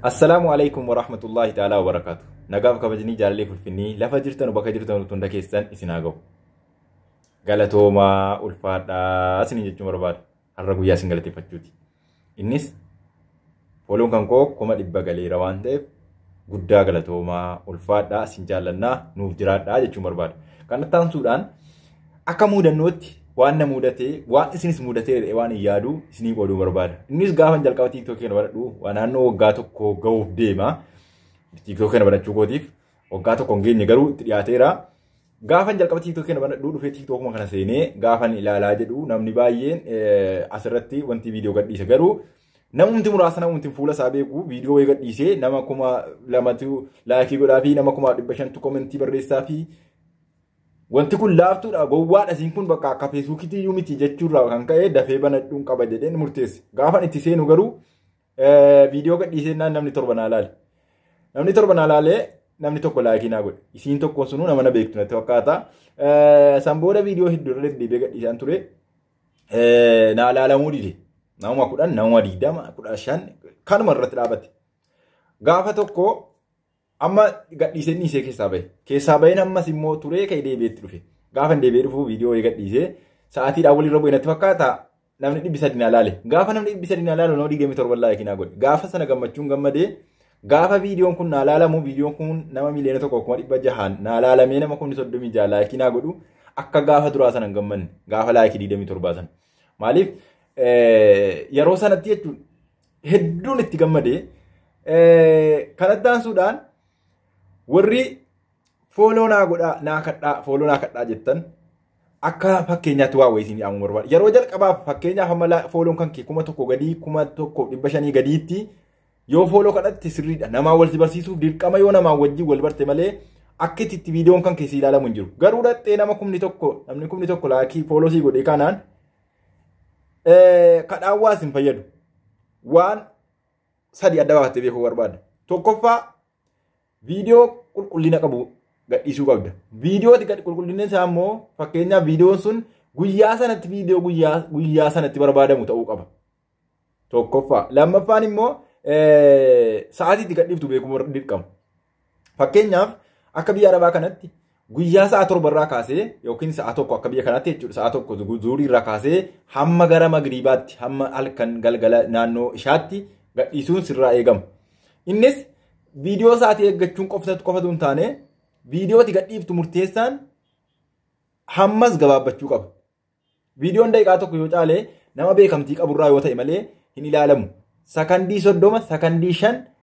Assalaamu alaikum warahmatullahi ta'ala wabarakaatu. Nagaaf kabajnii jaalallee fulfinnii lafa jirtan bakka jirtan hunda keessan isin haa ga'u. Galatoomaa ulfaadhaa isiniin jechuun barbaada. Har'a guyyaa isin galateeffachuuti. Innis fooloon kan koo 100,000 galeera waan ta'eef guddaa galatoomaa ulfaadhaa isin jaallannaa nuuf jiraadhaa jechuun barbaada. Kanatti aansuudhaan akka muudannootti waan na mudatee waan isinis mudatee waan hin yaadu isinii qooduu barbaada. Innis gaafa jalqaba TikTokii kana banadhu waan naannoo waggaa tokko gahuuf deema. TikTokii kana banachuu kootiif waggaa tokko hin geenye garuu itti dhiyaateera. Gaafa jalqaba TikTokii kana banadhu dhufee TikTokuma kana seenee gaafa ilaalaa jedhu namni baay'een asirratti wanti viidiyoo gadhiise garuu namumti muraasa namumti fuula isaa beeku viidiyoo wayii gadhiisee nama 2000tu like godhaa fi nama 500,000tu comment barreessaa fi wanti kun laaftuudha gowwaadha isiin kun bakka akka feesbuukiitti iyyuu miti jechuurraa kan ka'e dafee banadhuun qaba jedheen murteesse. Gaafan itti seenu garuu viidiyoo gadhiisee namni 7 naa laale. Namni 7 naa laalee namni tokko like naa godhe. Isiin tokko sunuu nama na beektu natti fakkaata. San booda viidiyoo hedduu irra deddeebi'ee gadhiisaan ture. Naa laalamuu dide. Namuma 10, namuma 20, 15 kanuma irratti dhaabate. Gaafa tokko amma gadhiisee dhiisee keessaa bahe. Keessaa baheen ammas immoo turee ka'ee deebi'eetti dhufe. Gaafa deebi'ee dhufu viidiyoo wayii gadhiisee sa'aatiidhaan walirra bu'e natti fakkaata. Namni 300 naa laale. Gaafa namni 300 naa laalu nama 27 like naa godhe. Gaafa sana gammachuun gammadee gaafa viidiyoon kun naa laalamu viidiyoon kun nama 1,600,000 naa laalamee nama 36,000 like naa godhu akka gaafa duraa sana hin gammanne. Gaafa like 27 sana. Maaliif yeroo sanatti jechuun hedduun itti gammadee kanatti aansuudhaan warri follow naa godhaa naa kadhaa follow naa kadhaa jettan akka fakkeenyaatti waa wayii isin dhaamu barbaada. Yeroo jalqabaaf fakkeenyaaf amma fooloon kan kee 1000 gadii 1500 gadiitti yoo follow kadhatte sirriidha. Namaa wal si barsiisuuf dirqama yoo namaa wajjin wal barte malee akka itti viidiyoon kan kee si ilaalamu hin jiru. Garuu dhattee nama 10,000 namni 10,000 like follow sii godhe kanaan kadhaan waa isin fayyadu. Waan sadi adda baafattee beekuu barbaada. Tokkoffaa viidiyoo qulqullina qabu gadhiisuu qabda. Viidiyooti gad qulqullinni isaa immoo fakkeenyaaf viidiyoon sun guyyaa sanatti viidiyoo guyyaa sanatti barbaadamu ta'uu qaba. Tokkoffaa. Lammaffaan immoo sa'aatii itti gadhiiftu beekuu dirqama. Fakkeenyaaf akka biyya Arabaa kanatti guyyaa sa'a 7 irraa kaasee yookiin sa'a 1 akka biyya kanaatti jechuudha sa'a 1 zuurii irraa kaasee hamma gara magriibaatti hamma halkan galgala naannoo ishaatti gadhiisuun sirraa eegama. Innis viidiyoo sa'aatii eeggachuun qofatu hin taane viidiyooti gadhiiftu murteessaan hammas gabaabbachuu qaba. Viidiyoon daqiiqaa tokko yoo caale nama beekamtii qaburraa yoo ta'e malee hin ilaalamu. Sakandii 30, sakandii 5